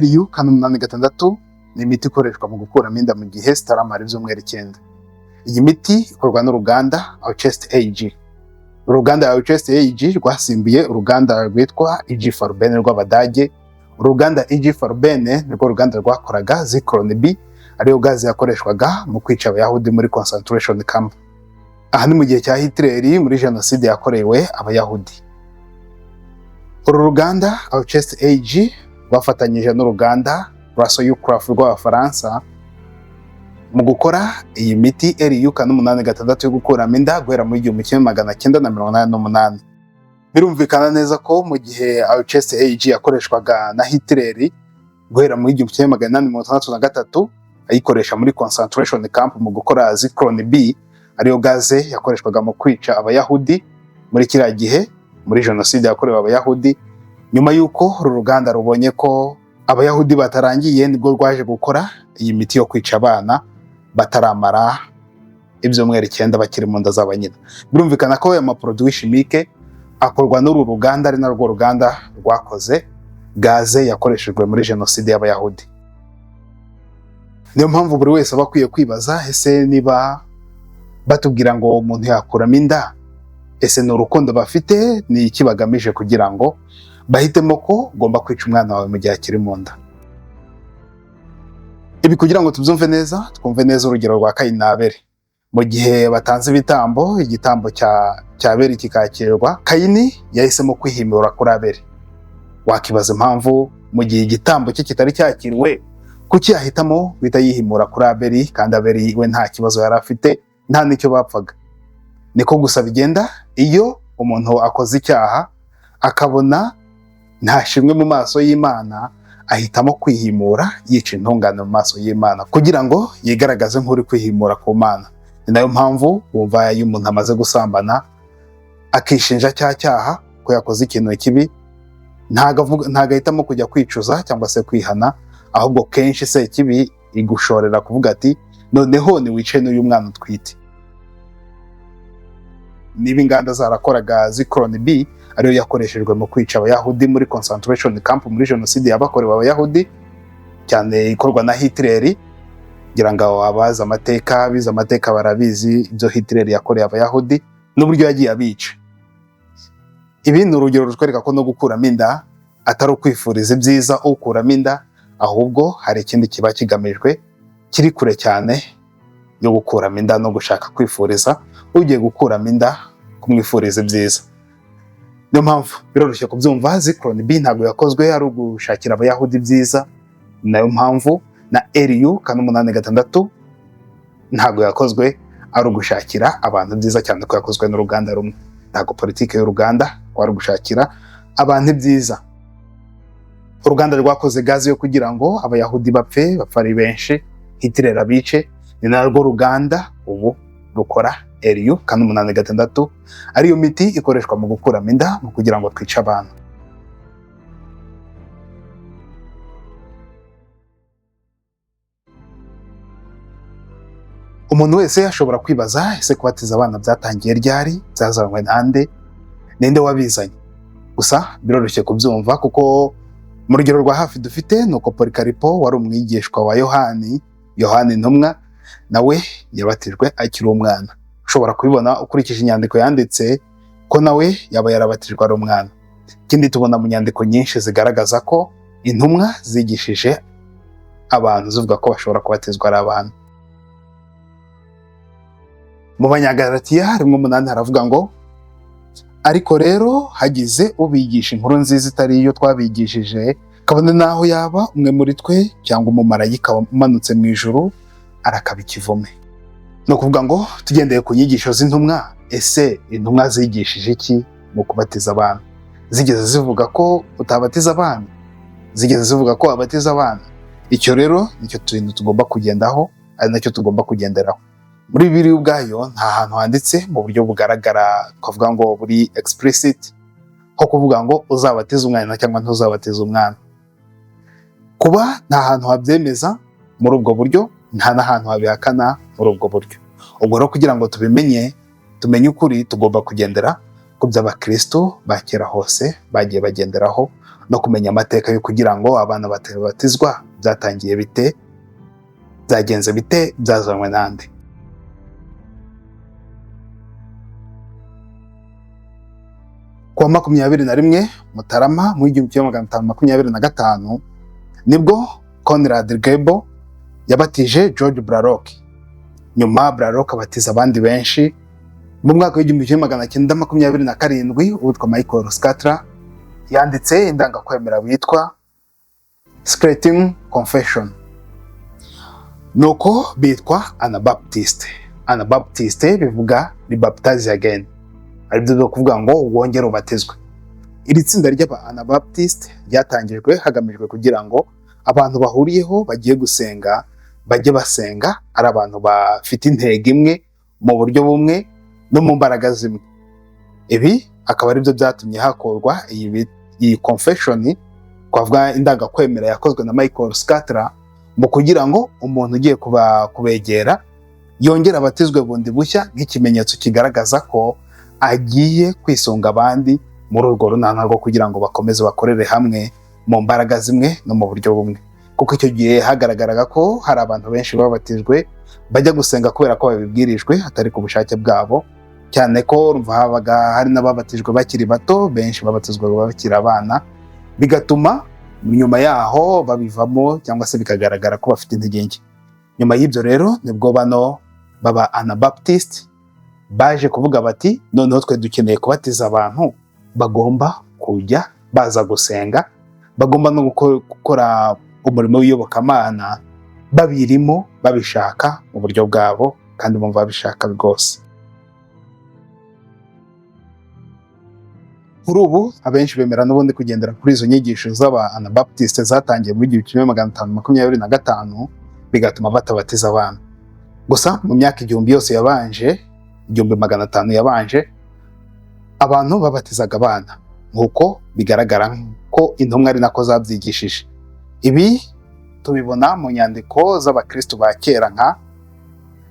RU 486 ni imiti ikoreshwa mu gukuramo inda mu gihe zitaramara ibyumweru 9. Iyi miti ikorwa n'uruganda Hoechst AG. Uruganda Hoechst AG rwasimbuye uruganda rwitwa IG Farben rw'Abadage. Uruganda IG Farben nirwo ruganda rwakoraga Zyklon B, ariyo gaze yakoreshwaga mu kwica Abayahudi muri concentration camp. Aha ni mu gihe cya Hitler muri jenoside yakorewe Abayahudi. Uru ruganda Hoechst AG rwafatanyije n'uruganda Russell-Uclaf rw'Abafaransa mu gukora iyi miti RU 486 yo gukuramo inda guhera muri 1988. Birumvikana neza ko mu gihe Hoechst AG yakoreshwaga na Hitler guhera muri 1863 ayikoresha muri concentration camp mu gukora Zyklon B, ariyo gaze yakoreshwaga mu kwica Abayahudi muri kiriya gihe muri jenoside yakorewe Abayahudi. Nyuma y'uko uru ruganda rubonye ko Abayahudi batarangiye, nibwo rwaje gukora iyi miti yo kwica abana bataramara ibyumweru 9 bakiri mu nda za nyina. Birumvikana ko aya ma produits chimiques akorwa n'uru ruganda, ari narwo ruganda rwakoze gaze yakoreshejwe muri jenoside y'Abayahudi. Niyo mpamvu buri wese aba akwiye kwibaza, ese niba batubwira ngo umuntu yakuramo inda, ese ni urukundo bafite? Ni iki bagamije kugira ngo bahitemo ko ugomba kwica umwana wawe mu gihe akiri mu nda? Ibi kugira ngo tubyumve neza, twumve neza urugero rwa Kayini na Abeli. Mu gihe batanze ibitambo, igitambo cya Abeli kikakirwa, Kayini yahisemo kwihimura kuri Abeli. Wakibaza impamvu mu gihe igitambo cye kitari cyakiriwe, kuki yahitamo guhita yihimura kuri Abeli, kandi Abeli we nta kibazo yari afite, nta n'icyo bapfaga. Niko gusa bigenda iyo umuntu akoze icyaha akabona nta shimwe mu maso y'Imana, ahitamo kwihimura yica intungane mu maso y'Imana kugira ngo yigaragaze nk'uri kwihimura ku Mana. Ni nayo mpamvu wumva iyo umuntu amaze gusambana akishinja cya cyaha ko yakoze ikintu kibi, ntago ahitamo kujya kwicuza cyangwa se kwihana, ahubwo kenshi se kibi igushorera kuvuga ati noneho niwice n'uyu mwana utwite. Niba inganda zarakoraga Zyklon B, ariyo yakoreshejwe mu kwica Abayahudi muri concentration camp muri jenoside yabakorewe Abayahudi, cyane ikorwa na Hitler, ngira ngo abazi amateka, bize amateka barabizi ibyo Hitler yakoreye Abayahudi n'uburyo yagiye abica. Ibi ni urugero rutwereka ko no gukuramo inda atari ukwifuriza ibyiza ukuramo inda, ahubwo hari ikindi kiba kigamijwe kiri kure cyane yo gukuramo inda no gushaka kwifuriza ugiye gukuramo inda kumwifuriza ibyiza. Niyo mpamvu biroroshye kubyumva, Zyklon B ntabwo yakozwe ari ugushakira Abayahudi ibyiza. Ni nayo mpamvu na RU 486 ntabwo yakozwe ari ugushakira abantu ibyiza, cyane ko yakozwe n'uruganda rumwe. Ntabwo politiki y'uruganda kwari ugushakira abantu ibyiza. Uruganda rwakoze gaze yo kugira ngo Abayahudi bapfe, bapfe ari benshi, Hitler abice, ni narwo ruganda ubu rukora RU 486, ariyo miti ikoreshwa mu gukuramo inda mu kugira ngo twice abantu. Umuntu wese ashobora kwibaza, ese kubatiza abana byatangiye ryari? Byazanywe nande? Ninde wabizanye? Gusa biroroshye kubyumva kuko mu rugero rwa hafi dufite ni uko Polikaripo wari umwigishwa wa Yohani, Yohani intumwa, nawe yabatijwe akiri umwana. Ushobora kubibona ukurikije inyandiko yanditse ko nawe yaba yarabatijwe ari umwana. Ikindi tubona mu nyandiko nyinshi zigaragaza ko intumwa zigishije abantu zivuga ko bashobora kubatizwa ari abana. Mu Banyagalatiya 1:8 haravuga ngo ariko rero hagize ubigisha inkuru nziza itari iyo twabigishije, kabone naho yaba umwe muri twe cyangwa umumarayika umanutse mu ijuru, arakaba ikivume. Ni ukuvuga ngo tugendeye ku nyigisho z'intumwa, ese intumwa zigishije iki mu kubatiza abana? Zigeze zivuga ko utabatiza abana? Zigeze zivuga ko abatiza abana? Icyo rero nicyo kintu tugomba kugendaho, ari nacyo tugomba kugenderaho. Muri Bibiliya ubwayo nta hantu handitse mu buryo bugaragara twavuga ngo buri explicit nko kuvuga ngo uzabatize umwana cyangwa ntuzabatize umwana. Kuba nta hantu habyemeza muri ubwo buryo, nta n'ahantu habihakana muri ubwo buryo. Ubwo rero kugira ngo tubimenye, tumenye ukuri, tugomba kugendera ku byo abakristo ba kera hose bagiye bagenderaho, no kumenya amateka yo kugira ngo abana batabatizwa byatangiye bite, byagenze bite, byazanywe nande. Kuwa 21 Mutarama mu 1525 nibwo Conrad Grebel yabatije George Blalock. Nyuma Blalock abatiza abandi benshi. Mu mwaka w'1927 uwitwa Michael Scatler yanditse indangakwemera witwa Secretum Confession. Nuko bitwa Anabaptiste. Anabaptiste bivuga rebaptize again, aribyo byo kuvuga ngo wongere ubatizwe. Iri tsinda ry'aba Anabaptiste ryatangijwe hagamijwe kugira ngo abantu bahuriyeho bagiye gusenga bajye basenga ari abantu bafite intego imwe, mu buryo bumwe no mu mbaraga zimwe. Ibi akaba aribyo byatumye hakorwa iyi confession, twavuga indangakwemera yakozwe na Michael Scatler, mu kugira ngo umuntu ugiye kubegera yongere abatizwe bundi bushya nk'ikimenyetso kigaragaza ko agiye kwisunga abandi muri urwo runana rwo kugira ngo bakomeze bakorere hamwe mu mbaraga zimwe no mu buryo bumwe. Kuko icyo gihe hagaragaraga ko hari abantu benshi babatijwe bajya gusenga kubera ko babibwirijwe atari ku bushake bwabo, cyane ko habaga hari n'ababatijwe bakiri bato, benshi babatizwa bakiri abana, bigatuma nyuma yaho babivamo cyangwa se bikagaragara ko bafite intege nke. Nyuma y'ibyo rero nibwo bano baba Anabaptiste baje kuvuga bati noneho twe dukeneye kubatiza abantu bagomba kujya baza gusenga, bagomba no gukora umurimo w'iyobokamana babirimo babishaka mu buryo bwabo kandi bumva babishaka rwose. Kuri ubu abenshi bemera n'ubundi kugendera kuri izo nyigisho z'aba Anabaptiste zatangiye mu 1525, bigatuma batabatiza abana. Gusa mu myaka 1000 yose yabanje, 1500 yabanje, abantu babatizaga abana nk'uko bigaragara ko intumwa ari nako zabyigishije. Ibi tubibona mu nyandiko z'abakristo ba kera nka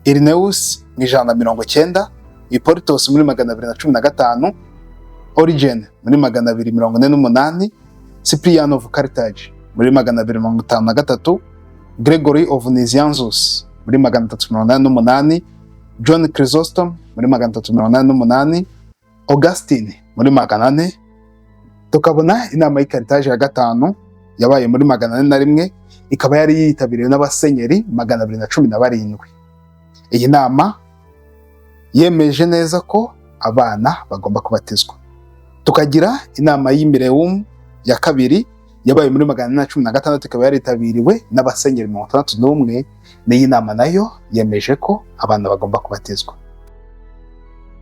Irenaeus mu 190, Hippolytus muri 215, Origen muri 248, Cyprian of Carthage muri 253, Gregory of Nazianzus muri 388, John Chrysostom muri 388, Augustine muri 400. Tukabona inama y'i Carthage ya 5 yabaye muri 401, ikaba yari yitabiriwe n'abasenyeri 217. Iyi nama yemeje neza ko abana bagomba kubatizwa. Tukagira inama y'Imirewum ya 2 yabaye muri 416, ikaba yaritabiriwe n'abasenyeri 61. N'iyi nama nayo yemeje ko abana bagomba kubatizwa.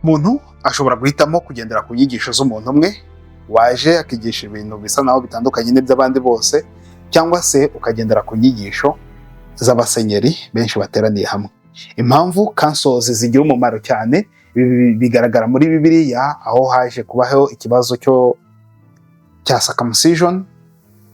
Umuntu ashobora guhitamo kugendera ku nyigisho z'umuntu umwe waje akigisha ibintu bisa naho bitandukanye n'iby'abandi bose, cyangwa se ukagendera ku nyigisho z'abasenyeri benshi bateraniye hamwe. Impamvu councils zigira umumaro cyane bigaragara muri Bibiliya, aho haje kubaho ikibazo cya circumcision.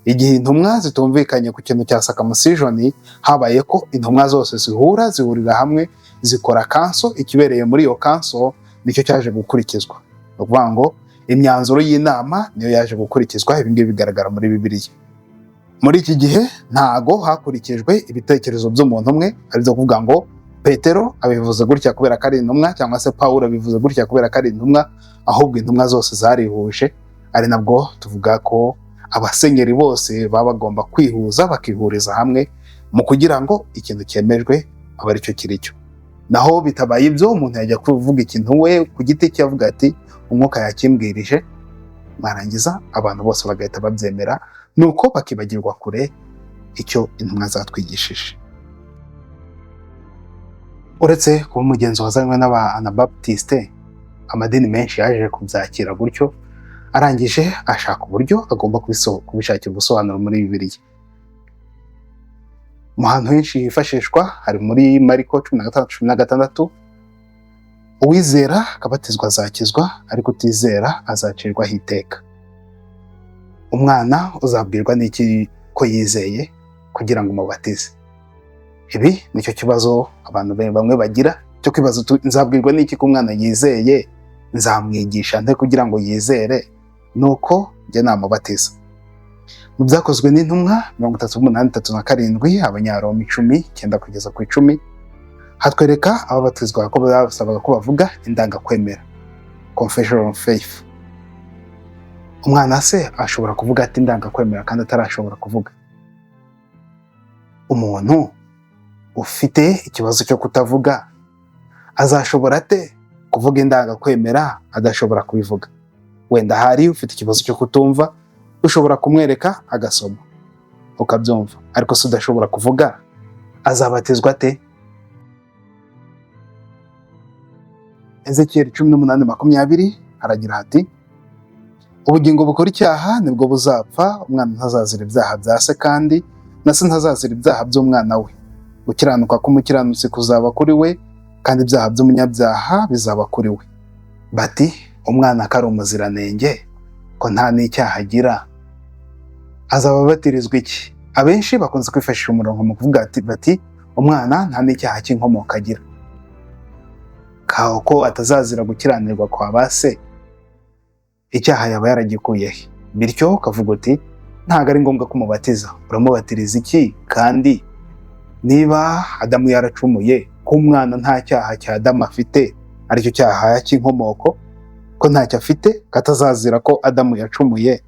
Igihe intumwa zitumvikanye ku kintu cya circumcision, habaye ko intumwa zose zihura, zihurira hamwe, zikora council. Ikibereye muri iyo council nicyo cyaje gukurikizwa. Ni ukuvuga ngo imyanzuro y'inama niyo yaje gukurikizwa. Ibi ngibi bigaragara muri Bibiliya. Muri iki gihe ntago hakurikijwe ibitekerezo by'umuntu umwe, aribyo kuvuga ngo Petero abivuze gutya kubera ko ari intumwa, cyangwa se Pawulo abivuze gutya kubera ko ari intumwa, ahubwo intumwa zose zarihuje. Ari nabwo tuvuga ko abasenyeri bose baba bagomba kwihuza, bakihuriza hamwe mu kugira ngo ikintu cyemejwe abe aricyo kiri cyo. Naho bitabaye ibyo, umuntu yajya kuvuga ikintu we ku giti cye avuga ati umwuka yakimbwirije, barangiza abantu bose bagahita babyemera, nuko bakibagirwa kure icyo intumwa zatwigishije. Uretse kuba umugenzo wazanywe n'aba Anabaptiste, amadini menshi yaje kubyakira gutyo, arangije ashaka uburyo agomba kubishakira ubusobanuro muri Bibiliya. Mu hantu henshi hifashishwa hari muri Mariko 16:16, uwizera akabatizwa azakizwa, ariko utizera azacirwaho iteka. Umwana uzabwirwa n'iki ko yizeye kugira ngo umubatize? Ibi nicyo kibazo abantu bamwe bagira cyo kwibaza, nzabwirwa n'iki ko umwana yizeye, nzamwigisha nte kugira ngo yizere? Nuko njye namubatiza. Mu Byakozwe n'Intumwa 38:37, Abanyaroma 10:9 kugeza ku 10, hatwereka ababatizwa ko basabaga ko bavuga indangakwemera, confession of faith. Umwana se ashobora kuvuga ati indangakwemera kandi atarashobora kuvuga? Umuntu ufite ikibazo cyo kutavuga azashobora ate kuvuga indangakwemera adashobora kubivuga? Wenda hari ufite ikibazo cyo kutumva, ushobora kumwereka agasoma ukabyumva, ariko se udashobora kuvuga azabatizwa ate? Ezekiyeli 18:20 haragira hati: "Ubugingo bukora icyaha nibwo buzapfa. Umwana ntazazira ibyaha bya se, kandi na se ntazazira ibyaha by'umwana we. Gukiranuka k'umukiranutsi kuzaba kuri we, kandi ibyaha by'umunyabyaha bizaba kuri we." Bati: "Umwana ko ari umuziranenge, ko nta n'icyaha agira, azaba abatirizwa iki?" Abenshi bakunze kwifashisha umurongo mu kuvuga bati: "Umwana nta n'icyaha cy'inkomoko agira, ko atazazira gukiranirwa kwa ba se, icyaha yaba yaragikuye he?" Bityo ukavuga uti: "Ntabwo ari ngombwa kumubatiza. Uramubatiriza iki kandi niba Adamu yaracumuye, ko umwana nta cyaha cya Adamu afite, aricyo cyaha cy'inkomoko, ko ntacyo afite, ko atazazira ko Adamu yacumuye,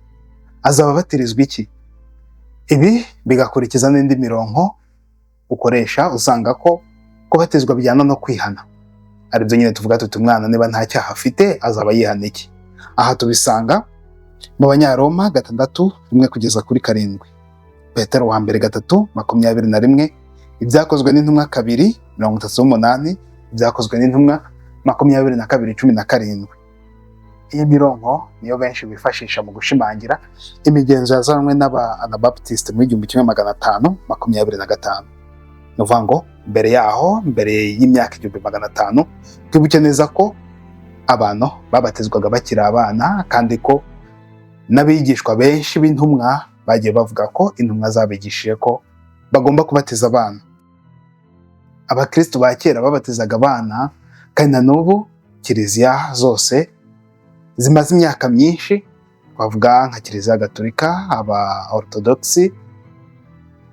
azaba abatirizwa iki?" Ibi bigakurikiza n'indi mirongo ukoresha, usanga ko kubatizwa bijyana no kwihana, aribyo nyine tuvuga tuti: "Umwana niba nta cyaha afite azaba yihana iki?" Aha tubisanga mu Banyaroma 6:1 kugeza kuri 7, Petero wa mbere 3:21, Ibyakozwe n'Intumwa 2:38, Ibyakozwe n'Intumwa 22:17. Iyi mirongo niyo benshi bifashisha mu gushimangira imigenzo yazanwe n'aba Anabaptiste mu 1525. Ni ukuvuga ngo mbere yaho, mbere y'imyaka 1500, twibuke neza ko abantu babatizwaga bakiri abana, kandi ko n'abigishwa benshi b'intumwa bagiye bavuga ko intumwa zabigishije ko bagomba kubatiza abana. Abakristo ba kera babatizaga abana, kandi na n'ubu kiliziya zose zimaze imyaka myinshi, twavuga nka Kiliziya Gatolika, aba Orthodoxi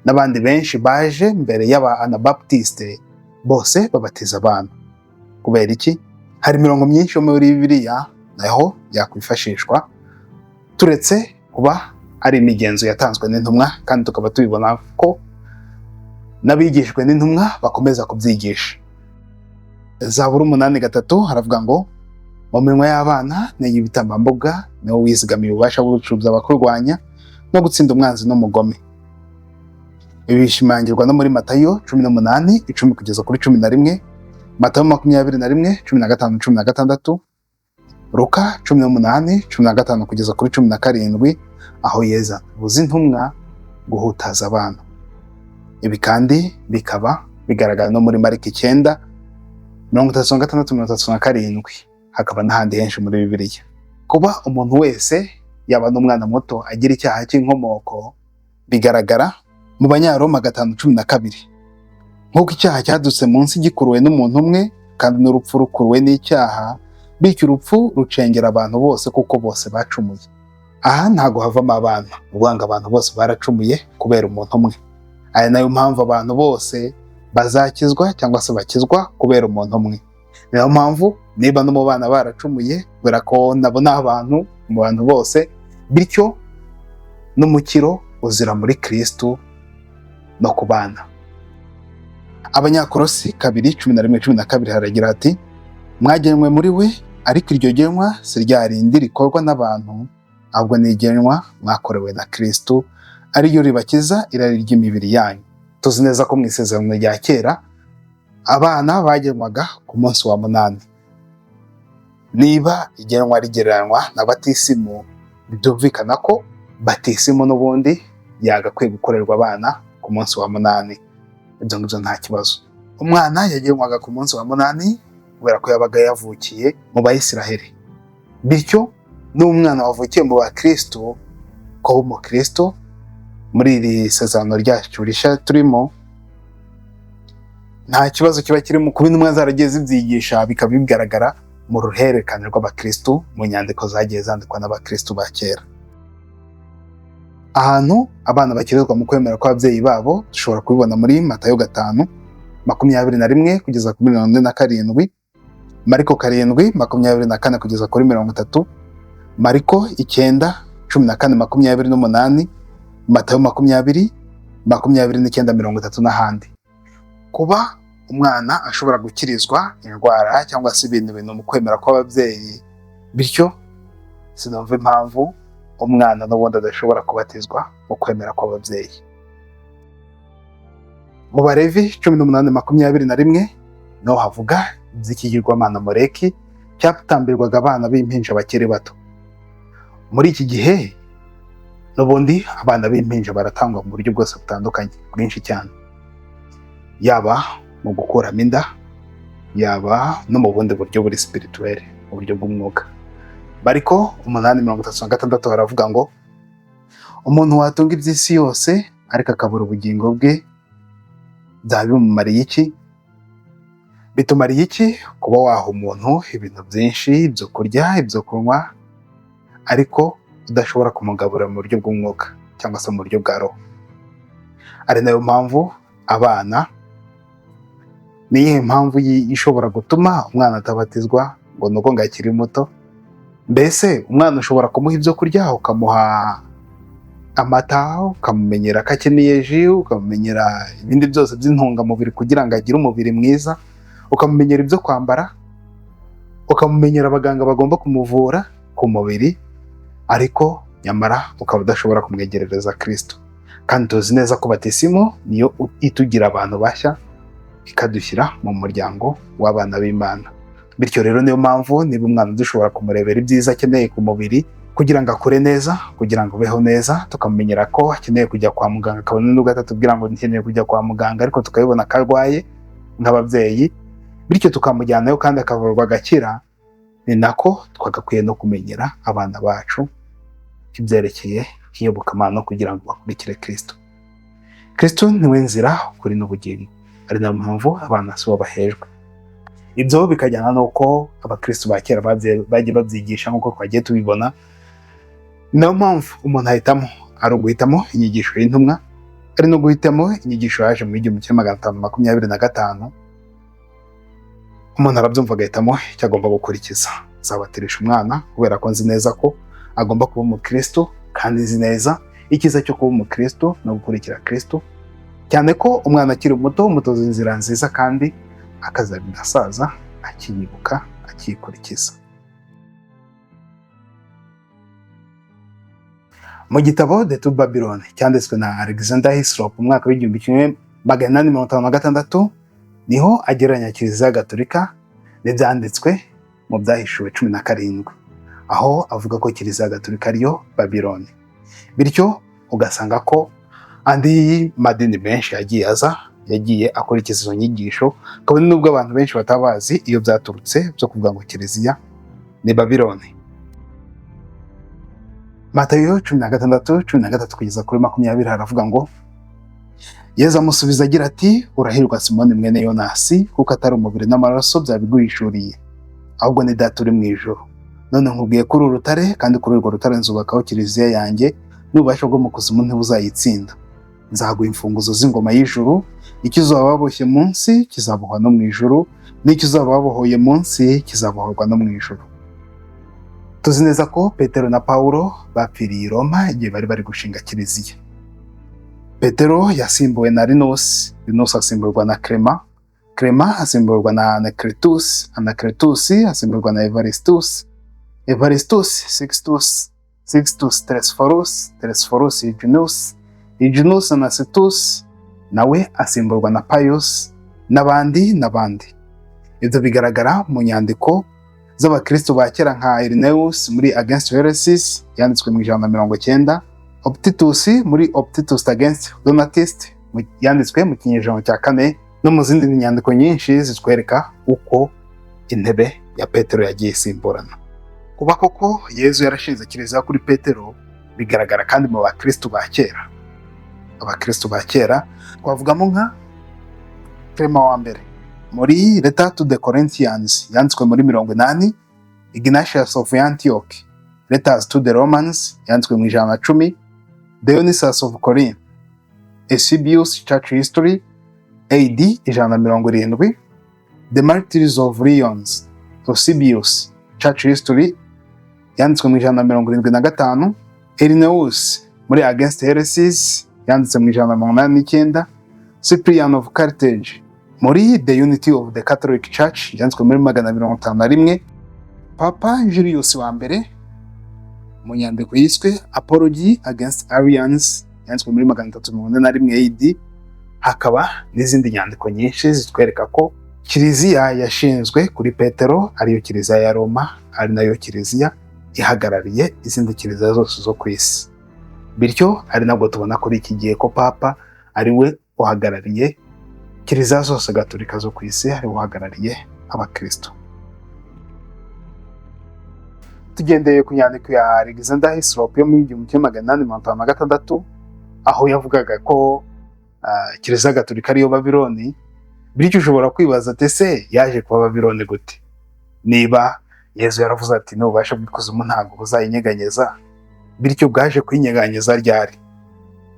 n'abandi benshi baje mbere y'aba Anabaptiste, bose babatiza abana. Kubera iki? Hari imirongo myinshi yo muri Bibiliya naho yakwifashishwa, turetse kuba ari imigenzo yatanzwe n'intumwa, kandi tukaba tubibona ko n'abigishijwe n'intumwa bakomeza kubyigisha. Zaburi 8:3 haravuga ngo: "Mu minwa y'abana n'iy'ibitambambuga niwo wizigamiye ububasha bwo gucubya abakurwanya no gutsinda umwanzi n'umugome." Ibi bishimangirwa no muri Matayo 18:10 kugeza kuri 11, Matayo 21:15, 16, Luka 18:15 kugeza kuri 17, aho Yezu abuza intumwa guhutaza abana. Ibi kandi bikaba bigaragara no muri Mariko 9:36, 37, hakaba n'ahandi henshi muri Bibiliya. Kuba umuntu wese, yaba n'umwana muto, agira icyaha cy'inkomoko bigaragara mu Banyaroma 5:12: "Nk'uko icyaha cyadutse munsi gikuruwe n'umuntu umwe, kandi n'urupfu rukuruwe n'icyaha, bityo urupfu rucengera abantu bose kuko bose bacumuye." Aha ntago havamo abana, uvuga ngo abantu bose baracumuye kubera umuntu umwe. Aya nayo mpamvu abantu bose bazakizwa cyangwa se bakizwa kubera umuntu umwe. Niyo mpamvu niba no mu bana baracumuye, kubera ko nabo ni abantu mu bantu bose, bityo n'umukiro uzira muri Kristu no ku bana. Abanyakorosi 2:11, 12 haragira hati: "Mwagenwe muri we, ariko iryo genwa si rya rindi rikorwa n'abantu, ahubwo ni igenwa mwakorewe na Kristu, ariryo ribakiza irari ry'imibiri yanyu." Tuzi neza ko mu Isezerano rya Kera abana bagenwaga ku munsi wa munani. Niba igenwa rigereranywa na batisimu, byumvikana ko batisimu n'ubundi yagakwiye gukorerwa abana ku munsi wa munani. Ibyo ngibyo nta kibazo. Umwana yagenwaga ku munsi wa munani kubera ko yabaga yavukiye mu Bayisiraheli. Bityo n'umwana wavukiye mu bakristo, ko umukristo muri iri sezerano ryacu rishya turimo, nta kibazo kiba kirimo kuba intumwa zaragiye zibyigisha, bikaba bigaragara mu ruhererekane rw'abakristo mu nyandiko zagiye zandikwa n'abakristo ba kera. Ahantu abana bakirizwa mu kwemera kw'ababyeyi babo dushobora kubibona muri Matayo 5:21 kugeza kuri 47, Mariko 7:24 kugeza kuri 30, Mariko 9:14 28, Matayo 20:29 30 n'ahandi. Kuba umwana ashobora gukirizwa indwara cyangwa se ibintu bintu mu kwemera kw'ababyeyi, bityo sinumva impamvu umwana n'ubundi adashobora kubatizwa mu kwemera kw'ababyeyi. Mu Balevi 18:21 niho havuga iby'ikigirwamana Moleki cyatambirwaga abana b'impinja bakiri bato. Muri iki gihe n'ubundi abana b'impinja baratangwa mu buryo bwose butandukanye bwinshi cyane, yaba mu gukuramo inda, yaba no mu bundi buryo buri spirituel, mu buryo bw'umwuka. Mariko 8:36 baravuga ngo umuntu watunga iby'isi yose ariko akabura ubugingo bwe byaba bimumariye iki? Bitumariye iki kuba waha umuntu ibintu byinshi, ibyo kurya, ibyo kunywa, ariko udashobora kumugaburira mu buryo bw'umwuka cyangwa se mu buryo bwa roho? Ari nayo mpamvu abana, ni iyihe mpamvu ishobora gutuma umwana atabatizwa ngo ni uko ngo akiri muto? Mbese umwana ushobora kumuha ibyo kurya, ukamuha amata, ukamumenyera ko akeneye jus, ukamumenyera ibindi byose by'intungamubiri kugira ngo agire umubiri mwiza, ukamumenyera ibyo kwambara, ukamumenyera abaganga bagomba kumuvura ku mubiri, ariko nyamara ukaba udashobora kumwegerereza Kristo. Kandi tuzi neza ko batisimu niyo itugira abantu bashya, ikadushyira mu muryango w'abana b'Imana. Bityo rero niyo mpamvu niba umwana dushobora kumurebera ibyiza akeneye ku mubiri kugira ngo akure neza, kugira ngo abeho neza, tukamumenyera ko akeneye kujya kwa muganga, kabone nubwo atatubwira ngo nkeneye kujya kwa muganga, ariko tukabibona ko arwaye nk'ababyeyi, bityo tukamujyanayo kandi akavurwa agakira. Ni nako twagakwiye no kumenyera abana bacu ibyerekeye iyobokamana kugira ngo bakurikire Kristo. Kristo niwe nzira, ukuri n'ubugingo, ari nayo mpamvu abana si bo bahejwe. Ibyo bikajyana n'uko abakristo ba kera bagiye babyigisha nk'uko twagiye tubibona. Niyo mpamvu umuntu ahitamo, ari uguhitamo inyigisho y'intumwa, ari no guhitamo inyigisho yaje mu 1525. Umuntu arabyumva agahitamo icyo agomba gukurikiza. Nzabatirisha umwana kubera ko nzi neza ko agomba kuba umukristo, kandi nzi neza icyiza cyo kuba umukristo no gukurikira Kristo, cyane ko umwana akiri muto umutoza inzira nziza kandi akazarinda asaza akiyibuka, akiyikurikiza. Mu gitabo The Two Babylon cyanditswe na Alexander Hislop mu mwaka w'1856, niho agereranya Kiliziya Gatolika n'ibyanditswe mu Byahishuwe 17, aho avuga ko Kiliziya Gatolika ariyo Babiloni. Bityo ugasanga ko andi madini menshi yagiye aza, yagiye akurikiza izo nyigisho, kabone nubwo abantu benshi batabazi iyo byaturutse byo kuvuga ngo Kiliziya ni Babiloni. Matayo 16:13 kugeza kuri 20 haravuga ngo Yezu amusubiza agira ati urahirwa Simoni mwene Yonasi, kuko atari umubiri n'amaraso byabiguhishuriye, ahubwo ni Data uri mu ijuru. None nkubwiye kuri uru rutare, kandi kuri urwo rutare nzubakaho kiliziya yanjye, n'ububasha bwo mu kuzimu ntibuzayitsinda. Nzaguha imfunguzo z'ingoma y'ijuru, icyo uzaba waboshye munsi kizabohwa no mu ijuru, n'icyo uzaba wabohoye munsi kizabohorwa no mu ijuru. Tuzi neza ko Petero na Paulo bapfiriye i Roma igihe bari bari gushinga kiliziya. Petero yasimbuwe na Linus, Linus asimburwa na Clement, Clement asimburwa na Anacletus, Anacletus asimburwa na Evaristus, Evaristus Sixtus, Sixtus Telesphorus, Telesphorus Hyginus, Hyginus Anacetus, nawe asimburwa na Pius n'abandi n'abandi. Ibyo bigaragara mu nyandiko z'abakristo ba kera nka Irenaeus muri Against Heresies yanditswe mu 190, Optitus muri Optitus Against Donatist yanditswe mu kinyejana cya 4, no mu zindi nyandiko nyinshi zitwereka uko intebe ya Petero yagiye isimburana. Kuba koko Yezu yarashinze kiliziya kuri Petero bigaragara kandi mu bakristo ba kera. Abakristo ba kera twavugamo nka Clement wa mbere muri Letter to the Corinthians yanditswe muri 80, Ignatius of Antioch Letters to the Romans yanditswe mu 110, Dionysius of Corinth, Eusebius Church History, AD 170, The Martyrs of Lyons, Eusebius Church History, yanditswe mu 175, Irenaeus muri Against Heresies, yanditse mu 189, Cyprian of Carthage muri The Unity of the Catholic Church, yanditswe muri 251, Papa Julius wa mbere mu nyandiko yiswe Apology Against Arians, yanditswe muri 341 AD. Hakaba n'izindi nyandiko nyinshi zitwereka ko Kiliziya yashinzwe kuri Petero ariyo Kiliziya ya Roma, ari nayo Kiliziya ihagarariye izindi kiliziya zose zo ku isi. Bityo ari nabwo tubona kuri iki gihe ko Papa ari we uhagarariye kiliziya zose gatolika zo ku isi, ari we uhagarariye abakristo. Tugendeye ku nyandiko ya Alexander Hislop yo mu 1856, aho yavugaga ko Kiliziya Gatolika ariyo Babiloni, bityo ushobora kwibaza ati ese yaje kuba Babiloni gute niba Yezu yaravuze ati n'ububasha bw'ikuzimu ntabwo buzayinyeganyeza? Bityo bwaje kuyinyeganyeza ryari?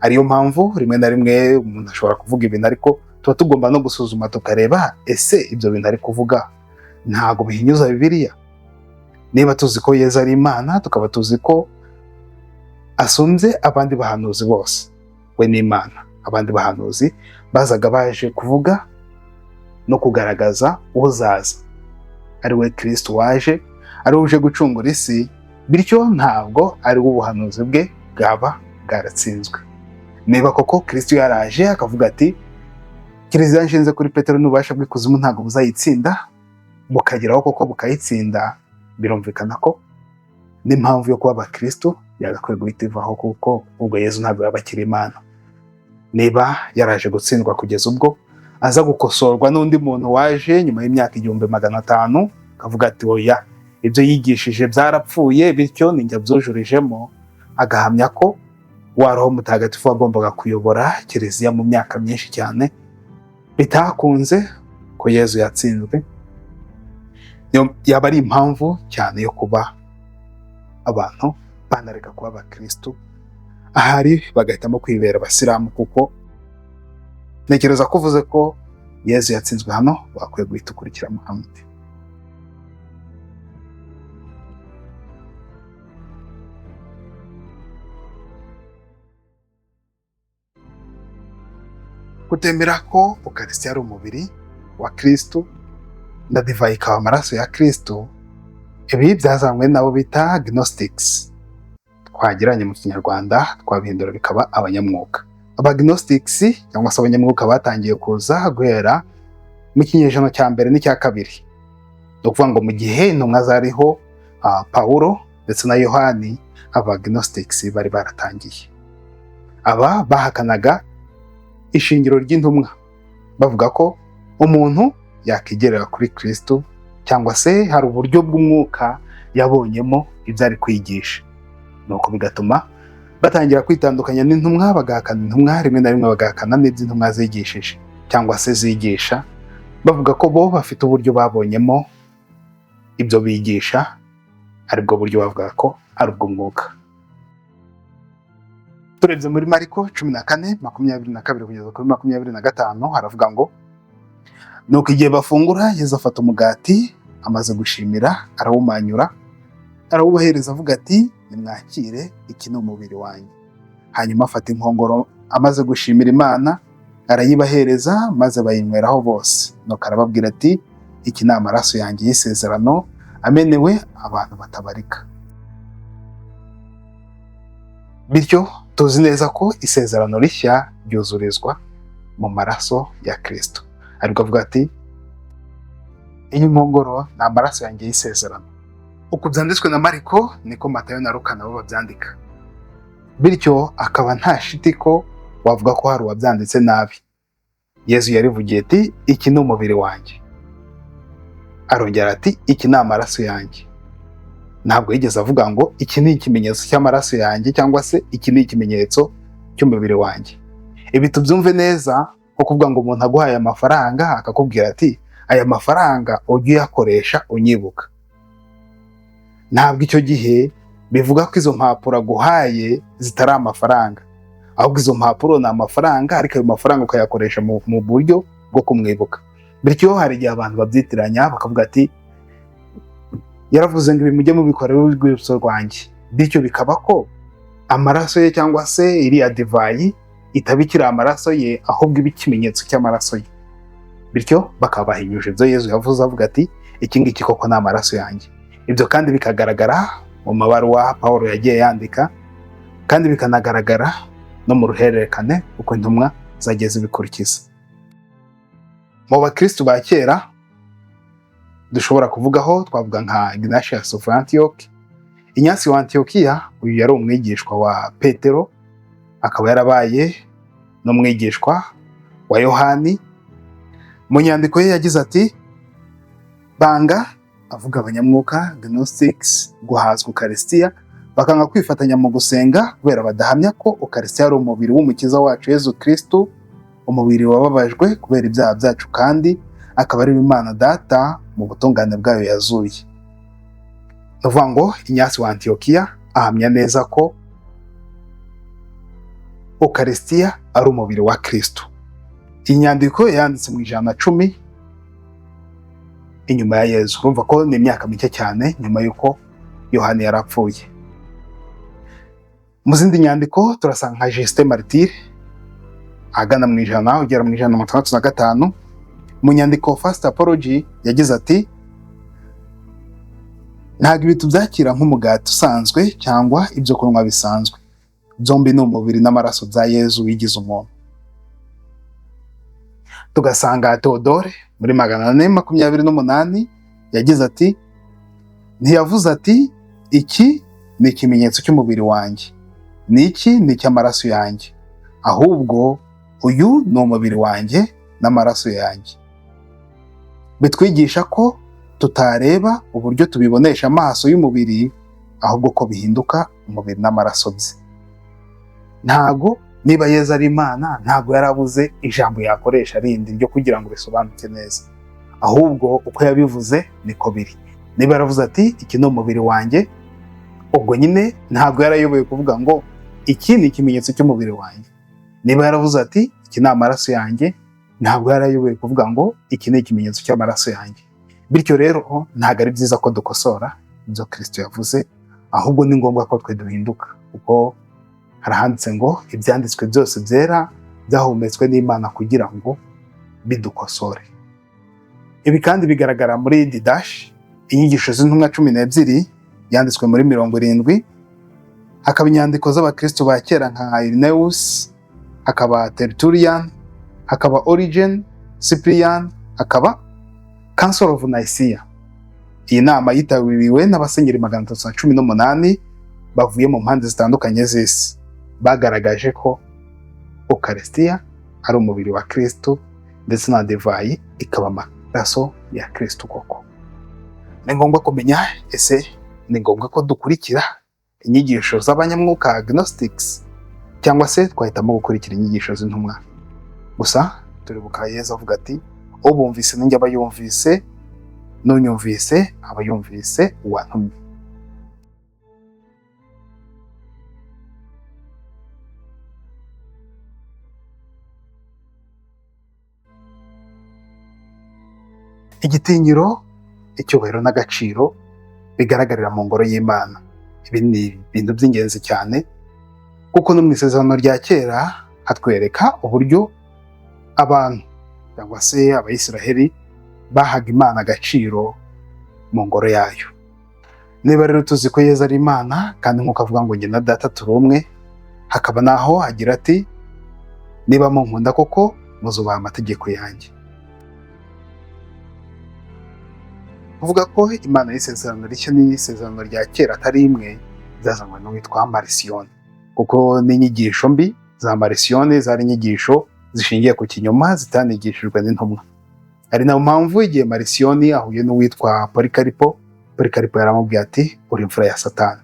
Ariyo mpamvu rimwe na rimwe umuntu ashobora kuvuga ibintu, ariko tuba tugomba no gusuzuma tukareba ese ibyo bintu ari kuvuga ntabwo bihinyuza Bibiliya. Niba tuzi ko Yezu ari Imana, tukaba tuzi ko asumbye abandi bahanuzi bose, we ni Imana, abandi bahanuzi bazaga baje kuvuga no kugaragaza uzaza ari we Kristo waje, ari we uje gucungura isi, bityo ntabwo ari we ubuhanuzi bwe bwaba bwaratsinzwe. Niba koko Kristo yaraje akavuga ati Kiliziya nshinze kuri Petero n'ububasha bw'ikuzimu ntabwo buzayitsinda, bukageraho koko bukayitsinda, birumvikana ko n'impamvu yo kuba abakristo yagakwiye guhita ivaho, kuko ubwo Yezu ntabwo yaba akiri Imana. Niba yaraje gutsindwa kugeza ubwo aza gukosorwa n'undi muntu waje nyuma y'imyaka 1500 akavuga ati oya, ibyo yigishije byarapfuye, bityo ninjye abyujurijemo, agahamya ko wa Roho Mutagatifu wagombaga kuyobora Kiliziya mu myaka myinshi cyane bitakunze, ko Yezu yatsinzwe, yaba ari impamvu cyane yo kuba abantu banareka kuba abakristo, ahari bagahitamo kwibera abasilamu, kuko ntekereza ko uvuze ko Yezu yatsinzwe hano bakwiye guhita ukurikira Muhammad. Kutemera ko Ukarisitiya ari umubiri wa Kristo na divayi ikaba amaraso ya Kristo, ibi byazanywe nabo bita Gnostics, twagiranye mu Kinyarwanda twabihindura bikaba abanyamwuka. Aba Gnostics cyangwa se abanyamwuka batangiye kuza guhera mu kinyejana cya mbere n'icya kabiri, ni ukuvuga ngo mu gihe intumwa zariho Pawulo ndetse na Yohani, aba Gnostics bari baratangiye. Aba bahakanaga ishingiro ry'intumwa, bavuga ko umuntu yakigerera kuri Kristo cyangwa se hari uburyo bw'umwuka yabonyemo ibyo ari kwigisha, nuko bigatuma batangira kwitandukanya n'intumwa, bagahakana intumwa, rimwe na rimwe bagahakana n'ibyo intumwa zigishije cyangwa se zigisha, bavuga ko bo bafite uburyo babonyemo ibyo bigisha, aribwo buryo bavuga ko ari ubw'umwuka. Turebye muri Mariko 14:22 kugeza kuri 25, haravuga ngo nuko igihe bafungura, Yezu afata umugati, amaze gushimira arawumanyura, arawubahereza avuga ati nimwakire, iki ni umubiri wanjye. Hanyuma afata inkongoro, amaze gushimira Imana arayibahereza, maze bayinyweraho bose. Nuko arababwira ati iki ni amaraso yanjye y'isezerano amenewe abantu batabarika. Bityo tuzi neza ko isezerano rishya ryuzurizwa mu maraso ya Kristo. Ariko avuga ati iyi nkongoro ni amaraso yanjye y'isezerano. Uko byanditswe na Mariko niko Matayo na Luka nabo babyandika. Bityo akaba nta shiti ko wavuga ko hari uwabyanditse nabi. Yezu yarivugiye ati iki ni umubiri wanjye. Arongera ati iki ni amaraso yanjye. Ntabwo yigeze avuga ngo iki ni ikimenyetso cy'amaraso yanjye cyangwa se iki ni ikimenyetso cy'umubiri wanjye. Ibi tubyumve neza, nko kuvuga ngo umuntu aguhaye amafaranga akakubwira ati aya mafaranga ujye uyakoresha unyibuka. Ntabwo icyo gihe bivuga ko izo mpapuro aguhaye zitari amafaranga. Ahubwo izo mpapuro ni amafaranga, ariko ayo mafaranga ukayakoresha mu buryo bwo kumwibuka. Bityo hari igihe abantu babyitiranya bakavuga ati yaravuze ngo ibi mujye mubikora urwibutso rwanjye, bityo bikaba ko amaraso ye cyangwa se iriya divayi itaba ikiri amaraso ye, ahubwo iba ikimenyetso cy'amaraso ye. Bityo bakaba bahinyuje ibyo Yezu yavuze avuga ati iki ngiki koko ni amaraso yanjye. Ibyo kandi bikagaragara mu mabaruwa Pawulo yagiye yandika, kandi bikanagaragara no mu ruhererekane uko intumwa zagiye zibikurikiza. Mu bakristu ba kera dushobora kuvugaho, twavuga nka Ignatius of Antioch. Inyasi wa Antiokiya, uyu yari umwigishwa wa Petero, akaba yarabaye n'umwigishwa wa Yohani. Mu nyandiko ye yagize ati banga, avuga abanyamwuka Gnostics, guhazwa Ukarisitiya, bakanga kwifatanya mu gusenga kubera badahamya ko Ukarisitiya ari umubiri w'Umukiza wacu Yezu Kristu, umubiri wababajwe kubera ibyaha byacu, kandi akaba ari Imana Data mu butungane bwayo yazuye. Ni ukuvuga ngo Inyasi wa Antiyokiya ahamya neza ko Ukarisitiya ari umubiri wa Kristu. Iyi nyandiko yanditse mu 110 inyuma ya Yezu. Urumva ko ni imyaka mike cyane nyuma y'uko Yohani yarapfuye. Mu zindi nyandiko turasanga nka Justin Martyr ahagana mu 100 ugera mu 165, mu nyandiko First Apology yagize ati ntabwo ibi tubyakira nk'umugati usanzwe cyangwa ibyo kunywa bisanzwe, byombi ni umubiri n'amaraso bya Yezu wigize umuntu. Tugasanga Theodore muri 428 yagize ati ntiyavuze ati iki ni ikimenyetso cy'umubiri wanjye, n'iki ni icy'amaraso yanjye, ahubwo uyu ni umubiri wanjye n'amaraso yanjye. Bitwigisha ko tutareba uburyo tubibonesha amaso y'umubiri, ahubwo ko bihinduka umubiri n'amaraso bye. Ntago niba Yezu ari Imana, ntago yarabuze ijambo yakoresha rindi ryo kugira ngo bisobanuke neza, ahubwo uko yabivuze niko biri. Niba yaravuze ati iki ni umubiri wanjye, ubwo nyine ntabwo yarayoboye kuvuga ngo iki ni ikimenyetso cy'umubiri wanjye. Niba yaravuze ati iki ni amaraso yanjye, ntabwo yarayoboye kuvuga ngo iki ni ikimenyetso cy'amaraso yanjye. Bityo rero ntabwo ari byiza ko dukosora ibyo Kristo yavuze, ahubwo ni ngombwa ko twe duhinduka, kuko harahanditse ngo ibyanditswe byose byera byahumetswe n'Imana kugira ngo bidukosore. Ibi kandi bigaragara muri Didache, inyigisho z'intumwa 12 yanditswe muri 70, hakaba inyandiko z'abakristo ba kera nka Irenaeus, hakaba Tertullian, hakaba Origen, Cyprian, hakaba Council of Nicaea. Iyi nama yitabiriwe n'abasenyeri 318 bavuye mu mpande zitandukanye z'isi, bagaragaje ko Ukarisitiya ari umubiri wa Kristo ndetse na divayi ikaba amaraso ya Kristo koko. Ni ngombwa kumenya ese ni ngombwa ko dukurikira inyigisho z'abanyamwuka Gnostics, cyangwa se twahitamo gukurikira inyigisho z'intumwa. Gusa turibuka Yezu avuga ati ubumvise ninjye aba yumvise, n'unyumvise aba yumvise uwantumye. Igitinyiro, icyubahiro n'agaciro bigaragarira mu ngoro y'Imana. Ibi ni ibintu by'ingenzi cyane, kuko no mu isezerano rya kera hatwereka uburyo abantu cyangwa se Abayisiraheli bahaga Imana agaciro mu ngoro yayo. Niba rero tuzi ko Yezu ari Imana, kandi nk'uko avuga ngo njye na Data turi umwe, hakaba naho agira ati niba munkunda koko muzubaha amategeko yanjye. Kuvuga ko Imana y'isezerano rishya n'isezerano rya kera atari imwe, byazanywe n'uwitwa Marisiyoni, kuko n'inyigisho mbi za Marisiyoni zari inyigisho zishingiye ku kinyoma zitanigishijwe n'intumwa. Ari nayo mpamvu igihe Marisiyoni ahuye n'uwitwa Polikaripo, Polikaripo yaramubwiye ati uri imfura ya Satani.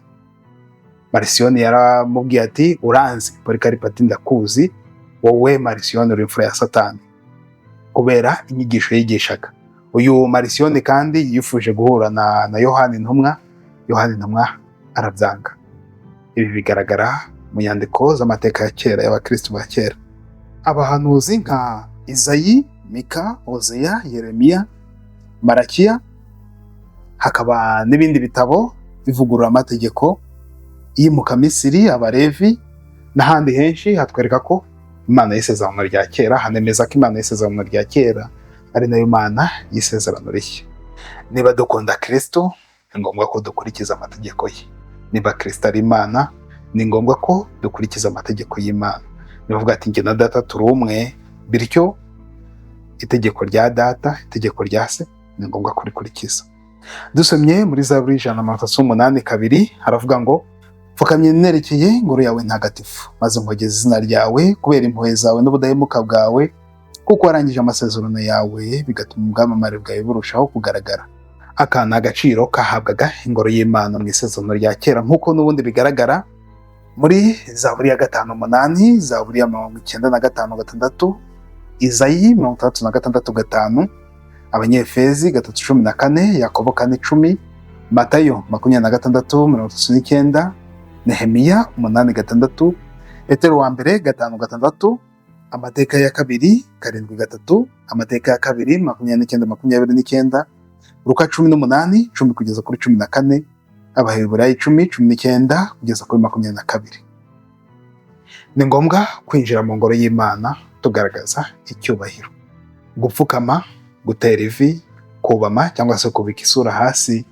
Marisiyoni yaramubwiye ati uranzi. Polikaripo ati ndakuzi, wowe Marisiyoni uri imfura ya Satani, kubera inyigisho yigishaga. Uyu Marisiyoni kandi yifuje guhura na Yohani Intumwa, Yohani Intumwa arabyanga. Ibi bigaragara Mu nyandiko z'amateka ya kera y'abakristu ba kera, abahanuzi nka Izayi, Mika, Hozeya, Yeremiya, Marakiya, hakaba n'ibindi bitabo bivugurura amategeko, Iyimukamisiri, Abalevi n'ahandi henshi, hatwereka ko Imana y'isezerano rya kera, hanemeza ko Imana y'isezerano rya kera ari nayo Mana y'isezerano rishya. Niba dukunda Kristo, ni ngombwa ko dukurikiza amategeko ye. Niba Kristo ari Imana, ni ngombwa ko dukurikiza amategeko y'Imana. Nibavuga ati: "Njye na Data turi umwe", bityo itegeko rya Data, itegeko rya Se, ni ngombwa kurikurikiza. Dusomye muri Zaburi 138:2, haravuga ngo: "Pfukamye nerekeye ingoro yawe ntagatifu, maze nkogeza izina ryawe kubera impuhwe zawe n'ubudahemuka bwawe, kuko warangije amasezerano yawe, bigatuma ubwamamare bwawe burushaho kugaragara." Aka ni agaciro kahabwaga ingoro y'Imana mu isezerano rya kera, nk'uko n'ubundi bigaragara muri Zaburi ya 5:8, Zaburi ya 95:6, Izayi 66:5, Abanyefezi 3:14, Yakobo 4:10, Matayo 26:39, Nehemiya 8:6, Petero wa mbere 5:6, Amateka ya kabiri 7:3, Amateka ya kabiri 29:29, Luka 18:10 kugeza kuri 14, Abaheburayo 10:19 kugeza kuri 22. Ni ngombwa kwinjira mu ngoro y'Imana tugaragaza icyubahiro. Gupfukama, gutera ivi, kubama cyangwa se kubika isura hasi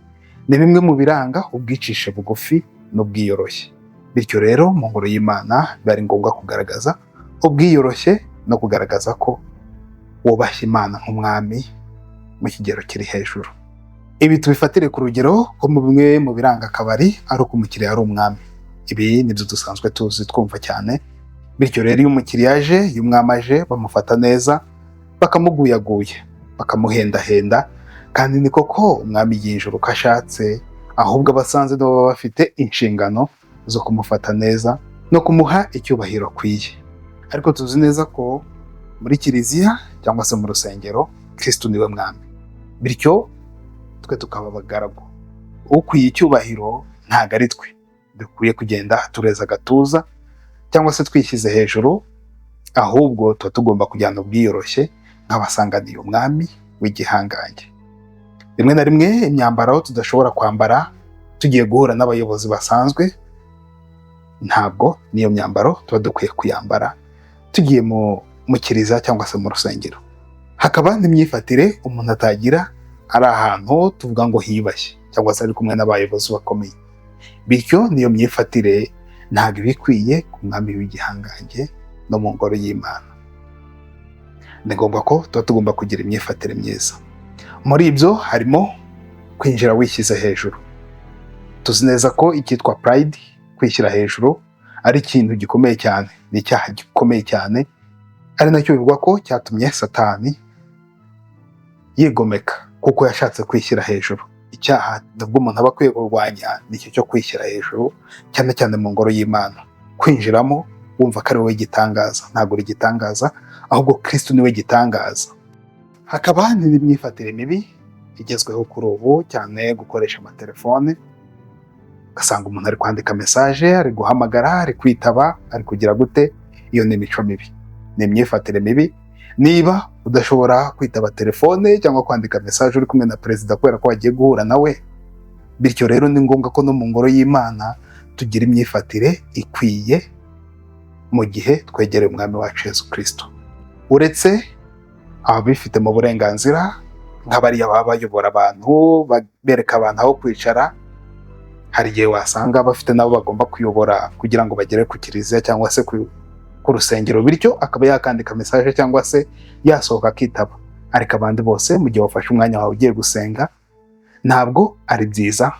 ni bimwe mu biranga ubwicishe bugufi n'ubwiyoroshye. Bityo rero, mu ngoro y'Imana biba ari ngombwa kugaragaza ubwiyoroshye no kugaragaza ko wubashye Imana nk'umwami mu kigero kiri hejuru. Ibi tubifatire ku rugero ko mu bimwe mu biranga akabari ari uko umukiriya ari umwami. Ibi nibyo dusanzwe tuzi, twumva cyane. Bityo rero, iyo umukiriya aje, iyo umwami aje, bamufata neza, bakamuguyaguya, bakamuhendahenda. Kandi ni koko, umwami yinjira uko ashatse, ahubwo abasanze nibo baba bafite inshingano zo kumufata neza no kumuha icyubahiro akwiye. Ariko tuzi neza ko muri kiliziya cyangwa se mu rusengero, Kristo niwe mwami, bityo twe tukaba abagaragu. Ukwiye icyubahiro ntabwo ari twe dukwiye kugenda tureza agatuza cyangwa se twishyize hejuru, ahubwo tuba tugomba kujyana ubwiyoroshye nk'abasanganiye umwami w'igihangange. Rimwe na rimwe imyambaro tudashobora kwambara tugiye guhura n'abayobozi basanzwe, ntabwo niyo myambaro tuba dukwiye kuyambara tugiye mu kiliziya cyangwa se mu rusengero. Hakaba n'imyifatire umuntu atagira ari ahantu tuvuga ngo hiyubashye cyangwa se ari kumwe n'abayobozi bakomeye. Bityo niyo myifatire ntabwo iba ikwiye ku mwami w'igihangange no mu ngoro y'Imana. Ni ngombwa ko tuba tugomba kugira imyifatire myiza. Muri ibyo harimo kwinjira wishyize hejuru. Tuzi neza ko icyitwa pride, kwishyira hejuru, ari ikintu gikomeye cyane, ni icyaha gikomeye cyane, ari nacyo bivugwa ko cyatumye Satani yigomeka, kuko yashatse kwishyira hejuru. Icyaha nubwo umuntu aba akwiye kurwanya ni icyo cyo kwishyira hejuru, cyane cyane mu ngoro y'Imana. Kwinjiramo wumva ko ari wowe gitangaza, ntabwo uri igitangaza, ahubwo Kristo niwe gitangaza. Hakaba n'indi myifatire mibi igezweho kuri ubu cyane, gukoresha amatelefone, ugasanga umuntu ari kwandika message, ari guhamagara, ari kwitaba, ari kugira gute. Iyo ni imico mibi, ni imyifatire mibi. Niba udashobora kwitaba telefone cyangwa kwandika message uri kumwe na perezida kubera ko wagiye guhura nawe, bityo rero ni ngombwa ko no mu ngoro y'Imana tugira imyifatire ikwiye mu gihe twegereye umwami wacu Yesu Kristo. Uretse ababifite mu burenganzira, nk'abariya baba bayobora abantu, bereka abantu aho kwicara, hari igihe wasanga bafite nabo bagomba kuyobora kugira ngo bagere ku kiliziya cyangwa se ku rusengero, bityo akaba yakandika message cyangwa se yasohoka akitaba. Ariko abandi bose, mu gihe wafashe umwanya wawe ugiye gusenga, ntabwo ari byiza.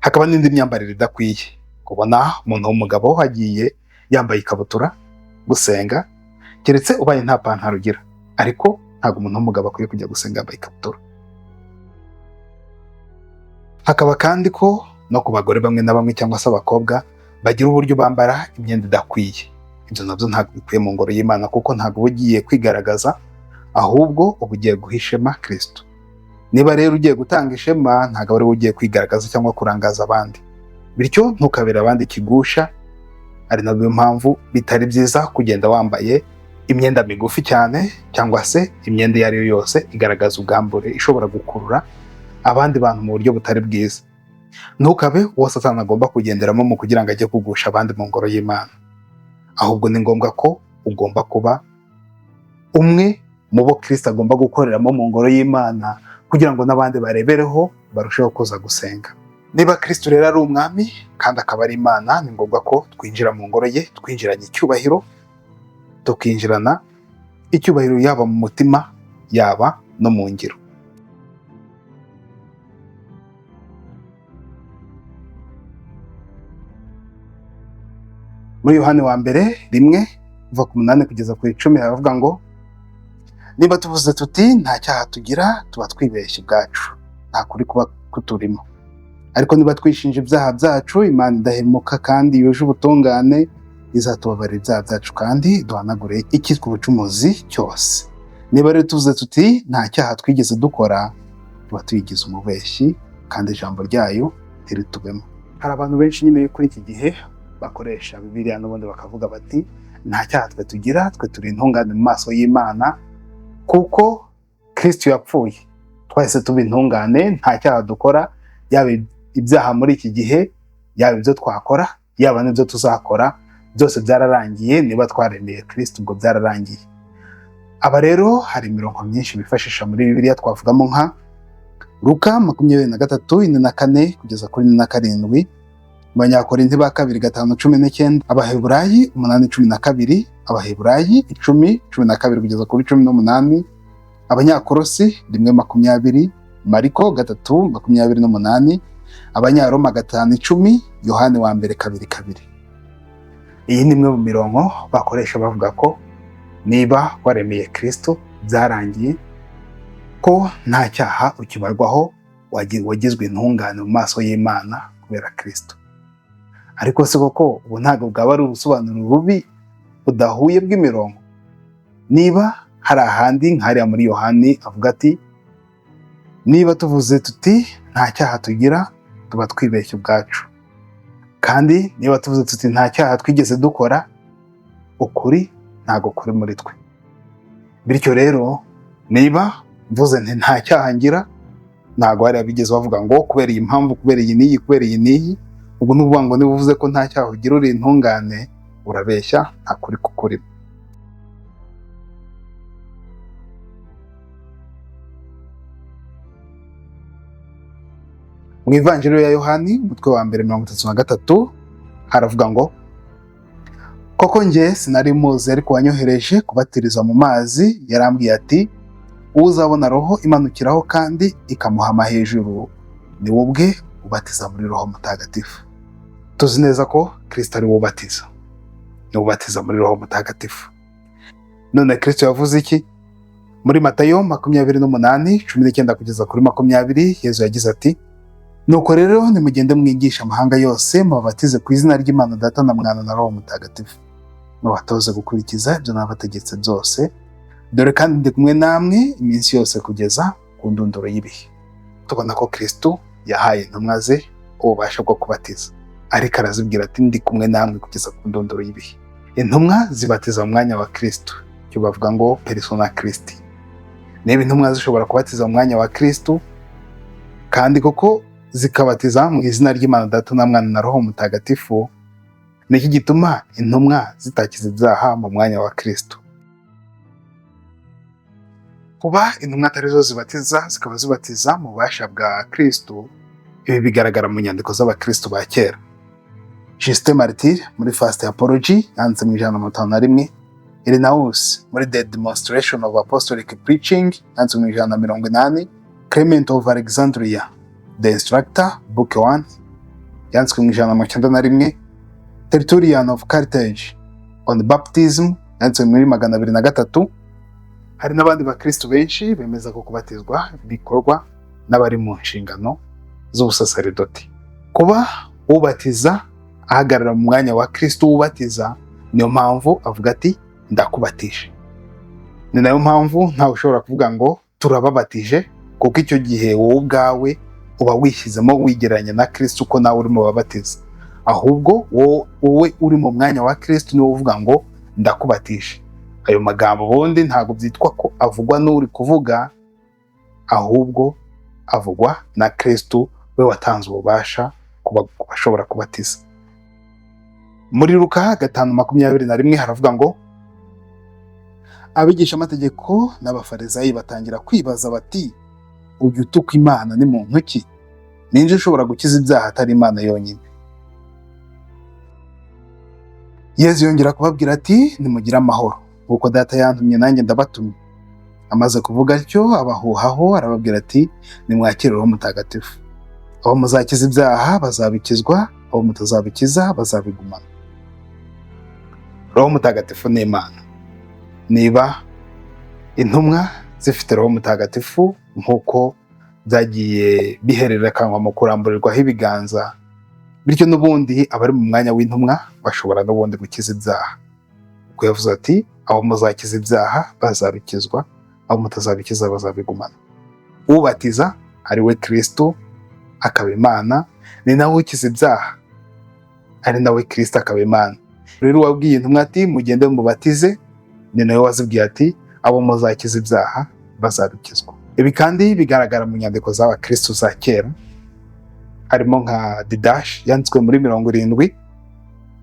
Hakaba n'indi myambarire idakwiye, kubona umuntu w'umugabo agiye yambaye ikabutura gusenga, keretse ubaye nta pantaro ugira, ariko ntabwo umuntu w'umugabo akwiye kujya gusenga yambaye ikabutura. Hakaba kandi ko no ku bagore bamwe na bamwe cyangwa se abakobwa bagira uburyo bambara imyenda idakwiye. Ibyo nabyo ntabwo bikwiye mu ngoro y'Imana, kuko ntabwo uba ugiye kwigaragaza, ahubwo uba ugiye guha ishema Kristo. Niba rero ugiye gutanga ishema, ntabwo ari wowe ugiye kwigaragaza cyangwa kurangaza abandi. Bityo ntukabere abandi ikigusha. Ari nayo mpamvu bitari byiza kugenda wambaye imyenda migufi cyane, cyangwa se imyenda iyo ari yo yose igaragaza ubwambure, ishobora gukurura abandi bantu mu buryo butari bwiza. Ntukabe uwo Satani agomba kugenderamo mu kugira ngo ajye kugusha abandi mu ngoro y'Imana. Ahubwo ni ngombwa ko ugomba kuba umwe mu bo Kristo agomba gukoreramo mu ngoro y'Imana, kugira ngo n'abandi barebereho barusheho kuza gusenga. Niba Kristo rero ari umwami kandi akaba ari Imana, ni ngombwa ko twinjira mu ngoro ye twinjiranye icyubahiro, tukinjirana icyubahiro yaba mu mutima yaba no mu ngiro. Muri Yohani wa mbere 1 kuva ku 8 kugeza ku 10 haravuga ngo: niba tuvuze tuti nta cyaha tugira, tuba twibeshye ubwacu, nta kuri kuba kuturimo. Ariko niba twishinja ibyaha byacu, Imana idahemuka kandi yuje ubutungane izatubabarira ibyaha byacu kandi duhanagure icyitwa ubucumuzi cyose. Niba rero tuvuze tuti nta cyaha twigeze dukora, tuba tuyigize umubeshyi kandi ijambo ryayo ntiritubemo. Hari abantu benshi nyine kuri iki gihe bakoresha Bibiliya n'ubundi bakavuga bati nta cyaha twe tugira, twe turi intungane mu maso y'Imana kuko Kristo yapfuye, twahise tuba intungane, nta cyaha dukora, yaba ibyaha muri iki gihe, yaba ibyo twakora, yaba n'ibyo tuzakora, byose byararangiye. Niba twaremeye Kristo ubwo byararangiye. Aba rero hari imirongo myinshi bifashisha muri Bibiliya, twavugamo nka Luka 23:4 na 4 kugeza kuri 47, Abanyakorinti ba kabiri 5:19, Abaheburayi 8:12, Abaheburayi 10:12 kugeza kuri 18, Abanyakorosi 1:20, Mariko 3:28, Abanyaroma 5:10, Yohani wa mbere 2:2. Iyi ni imwe mu mirongo bakoresha bavuga ko niba waremeye Kristo byarangiye, ko nta cyaha ukibarwaho, wagizwe intungane mu maso y'Imana kubera Kristo. Ariko se koko ubu ntabwo bwaba ari ubusobanuro bubi budahuye bw'imirongo? Niba hari ahandi nk'hariya muri Yohani avuga ati niba tuvuze tuti nta cyaha tugira, tuba twibeshya ubwacu, kandi niba tuvuze tuti nta cyaha twigeze dukora, ukuri ntabwo kuri muri twe. Bityo rero niba mvuze nti nta cyaha ngira, ntabwo hariya bigeze bavuga ngo kubera iyi mpamvu, kubera iyi n'iyi, kubera iyi n'iyi. Ubwo ni ukuvuga ngo niba uvuze ko nta cyaha ugira uri intungane, urabeshya, nta kuri kukurimo. Mu Ivanjiri ya Yohani umutwe wa mbere 33 haravuga ngo: koko njye sinari muzi, ariko wanyohereje kubatiriza mu mazi yarambwiye ati uzabona roho imanukiraho kandi ikamuhama hejuru, ni we ubwe ubatiza muri Roho Mutagatifu. Tuzi neza ko Kristo ari we ubatiza, ni we ubatiza muri Roho Mutagatifu. None Kristo yavuze iki? Muri Matayo 28:19 kugeza kuri 20, Yezu yagize ati: nuko rero nimugende mwigisha amahanga yose, mubabatize ku izina ry'Imana Data na Mwana na Roho Mutagatifu, mubatoze gukurikiza ibyo nabategetse byose, dore kandi ndi kumwe namwe iminsi yose kugeza ku ndunduro y'ibihe. Tubona ko Kristo yahaye intumwa ze ububasha bwo kubatiza, ariko arazibwira ati ndi kumwe namwe kugeza ku ndunduro y'ibihe. Intumwa zibatiza mu mwanya wa Kristo, icyo bavuga ngo persona Christi. Niba intumwa zishobora kubatiza mu mwanya wa Kristo, kandi koko zikabatiza mu izina ry'Imana Data na Mwana na Roho Mutagatifu, niki gituma intumwa zitakiza ibyaha mu mwanya wa Kristo? Kuba intumwa atari zo zibatiza, zikaba zibatiza mu bubasha bwa Kristo, ibi bigaragara mu nyandiko z'abakristo ba kera. Justin Martyr muri First Apology yanditse mu 151, Irenaeus muri The Demonstration of Apostolic Preaching yanditse mu 180, Clement of Alexandria The Instructor Book 1 yanditswe mu 191, Tertullian of Carthage on Baptism yanditswe muri 203. Hari n'abandi bakristo benshi bemeza ko kubatizwa bikorwa n'abari mu nshingano z'ubusaseridoti. Kuba ubatiza ahagarara mu mwanya wa Kristo ubatiza, niyo mpamvu avuga ati ndakubatije. Ni nayo mpamvu ntawe ushobora kuvuga ngo turababatije, kuko icyo gihe wowe ubwawe uba wishyizemo wigereranya na Kristo uko nawe urimo babatiza. Ahubwo wowe uri mu mwanya wa Kristo niwe uvuga ngo ndakubatije. Ayo magambo ubundi ntabwo byitwa ko avugwa n'uri kuvuga, ahubwo avugwa na Kristo we watanze ububasha ku bashobora kubatiza. Muri Luka 5:21 haravuga ngo abigishamategeko n'abafarisayi batangira kwibaza bati ujya utuka Imana ni muntu ki? Ninde ushobora gukiza ibyaha atari Imana yonyine? Yezu yongera kubabwira ati nimugire amahoro, kuko Data yantumye nanjye ndabatumye. Amaze kuvuga atyo abahuhaho arababwira ati nimwakire Roho Mutagatifu. Abo muzakiza ibyaha bazabikizwa, abo mutazabikiza bazabigumana. Roho Mutagatifu ni Imana. Niba intumwa zifite Roho Mutagatifu nk'uko byagiye bihererekanywa mu kuramburirwaho ibiganza, bityo n'ubundi abari mu mwanya w'intumwa bashobora n'ubundi gukiza ibyaha. Kuko yavuze ati abo muzakiza ibyaha bazabikizwa, abo mutazabikiza bazabigumana. Ubatiza ari we Kristo akaba Imana, ni nawe ukiza ibyaha ari nawe Kristo akaba Imana. Rero uwabwiye intumwa ati mugende mubatize, ni nawe wazibwiye ati abo muzakiza ibyaha bazabikizwa. Ibi kandi bigaragara mu nyandiko z'abakristo za kera, harimo nka Didache yanditswe muri 70,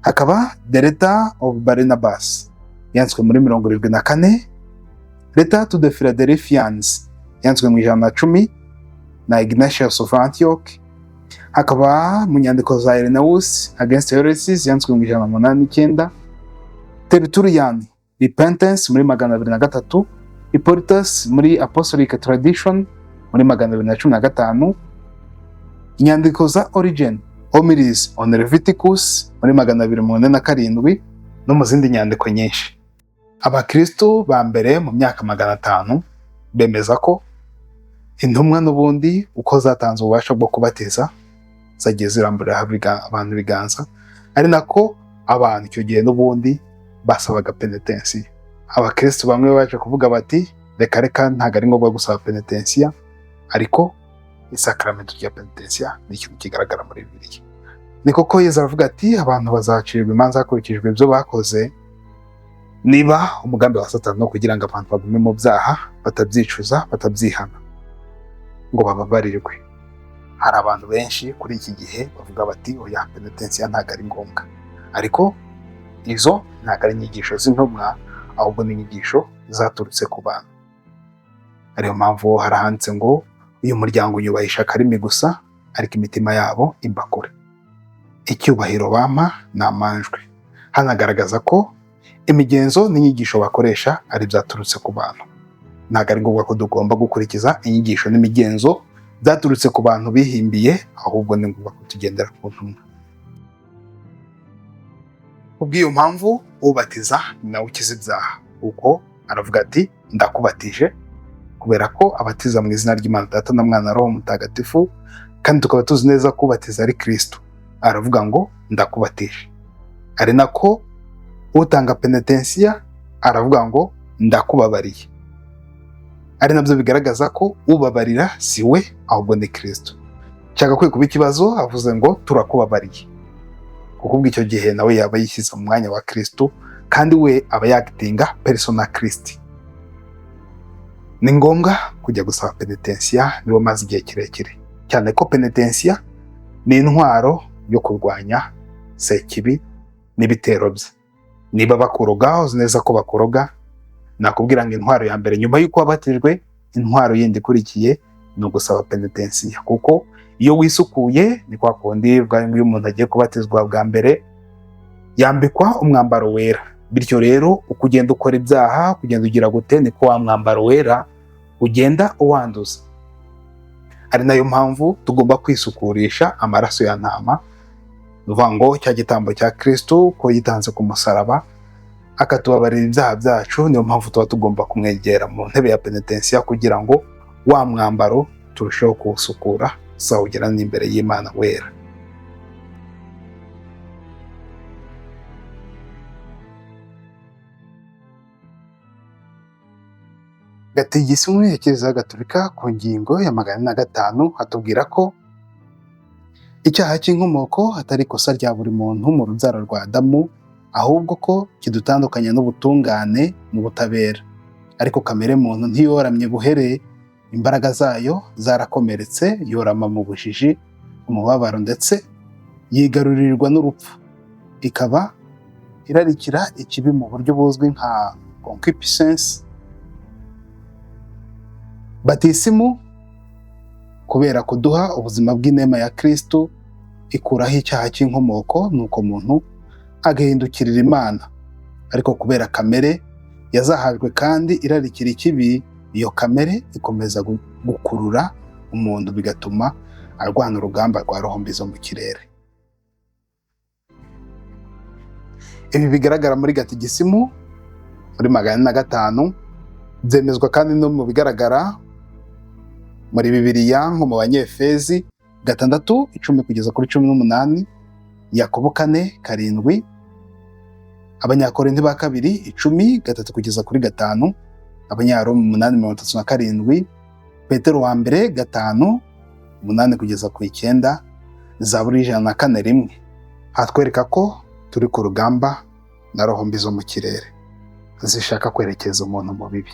hakaba The Letter of Barnabas yanditswe muri 74, Letter to the Philadelphians yanditswe mu 110 na Ignatius of Antioch, hakaba mu nyandiko za Irenaeus Against Heresies yanditswe mu 189, Tertullian Repentance muri 203, Hippolytus muri Apostolic Tradition muri 215, inyandiko za Origen Homilies on Leviticus muri 247 no mu zindi nyandiko nyinshi. Abakristo ba mbere mu myaka 500 bemeza ko intumwa n'ubundi uko zatanze ububasha bwo kubatiza zagiye ziramburira abantu ibiganza, ari nako abantu icyo gihe n'ubundi basabaga penetensiya. Abakristo bamwe baje kuvuga bati reka reka ntabwo ari ngombwa gusaba penetensiya, ariko isakaramentu rya penetensiya ni ikintu kigaragara muri Bibiliya. Ni koko Yezu aravuga ati abantu bazacirwa imanza hakurikijwe ibyo bakoze. Niba umugambi wa Satani no kugira ngo abantu bagume mu byaha batabyicuza batabyihana ngo bababarirwe. Hari abantu benshi kuri iki gihe bavuga bati oya penetensiya ntabwo ari ngombwa, ariko izo ntabwo ari inyigisho z'intumwa, ahubwo ni inyigisho zaturutse ku bantu. Ariyo mpamvu harahanditse ngo uyu muryango unyubahisha akarimi gusa, ariko imitima yabo imba kure. Icyubahiro bampa ni amanjwe. Hanagaragaza ko imigenzo n'inyigisho bakoresha ari byaturutse ku bantu. Ntabwo ari ngombwa ko tugomba gukurikiza inyigisho n'imigenzo byaturutse ku bantu bihimbiye, ahubwo ni ngombwa ko tugendera ku ntumwa. Kubw'iyo mpamvu ubatiza ni nawe ukiza ibyaha, kuko aravuga ati ndakubatije, kubera ko abatiza mu izina ry'Imana Data na Mwana na Roho Mutagatifu, kandi tukaba tuzi neza ko ubatiza ari Kristo. Aravuga ngo ndakubatije. Ari nako utanga penetensiya aravuga ngo ndakubabariye. Ari nabyo bigaragaza ko ubabarira si we ahubwo ni Kristo. Cyagakwiye kuba ikibazo avuze ngo turakubabariye, kuko ubwo icyo gihe nawe yaba yishyize mu mwanya wa Kristo, kandi we aba yagitinga persona Christi. Ni ngombwa kujya gusaba penetensiya niba umaze igihe kirekire, cyane ko penetensiya ni intwaro yo kurwanya sekibi n'ibitero bye. Niba bakuroga uzi neza ko bakuroga, nakubwira ngo intwaro ya mbere nyuma y'uko wabatijwe, intwaro yindi ikurikiye ni ugusaba penetensiya, kuko iyo wisukuye ni kwa kundi iyo umuntu agiye kubatizwa bwa mbere yambikwa umwambaro wera. Bityo rero uko ugenda ukora ibyaha, kugenda ugira gute, niko wa mwambaro wera ugenda uwanduza. Ari nayo mpamvu tugomba kwisukurisha amaraso ya ntama, ni ukuvuga ngo cya gitambo cya Kristo ko yitanze ku musaraba akatubabarira ibyaha byacu, niyo mpamvu tuba tugomba kumwegera mu ntebe ya penetensiya kugira ngo wa mwambaro turusheho kuwusukura, tuzawugera n'imbere y'Imana wera. Gatigisimu ya Kiliziya Gatolika ku ngingo ya 405 hatubwira ko Icyaha cy'inkomoko atari ikosa rya buri muntu mu rubyaro rwa Adamu, ahubwo ko kidutandukanya n'ubutungane n'ubutabera. Ariko kamere muntu ntiyoramye buhere, imbaraga zayo zarakomeretse, yorama mu bujiji, umubabaro, ndetse yigarurirwa n'urupfu, ikaba irarikira ikibi mu buryo buzwi nka concupiscence. Batisimu, kubera kuduha ubuzima bw'inema ya Kristo, ikuraho icyaha cy'inkomoko, nuko umuntu agahindukirira Imana. Ariko kubera kamere yazahajwe kandi irarikira ikibi, iyo kamere ikomeza gukurura umuntu, bigatuma arwana urugamba rwa roho mbi zo mu kirere. Ibi bigaragara muri gatigisimu muri 405, byemezwa kandi no mu bigaragara muri Bibiliya nko mu Banyefezi 6:10 kugeza kuri 18, Yakobo 4:7, Abanyakorinti ba kabiri 10:3 kugeza kuri 5, Abanyaroma 8:37, Petero wa mbere 5:8 kugeza ku 9, Zaburi 104:1. Hatwereka ko turi ku rugamba na roho mbi zo mu kirere zishaka kwerekeza umuntu mu bibi.